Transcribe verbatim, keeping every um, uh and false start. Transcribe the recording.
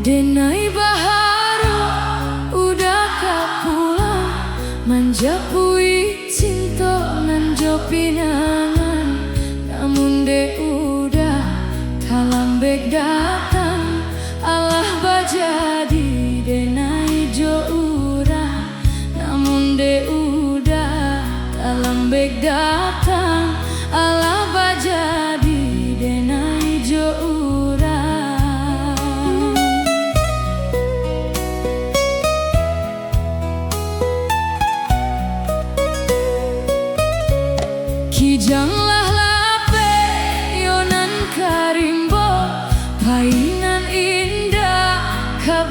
Denai baharok Uda ka pulang, manjapuik cinto nan jo pinangan. Namun dek Uda talambek datang, alah bajadi denai jo urang. Namun dek Uda talambek datang, alah bajadi denai jo urang. Kijang lah lapeh yo nan ka rimbo, pai nan indak ka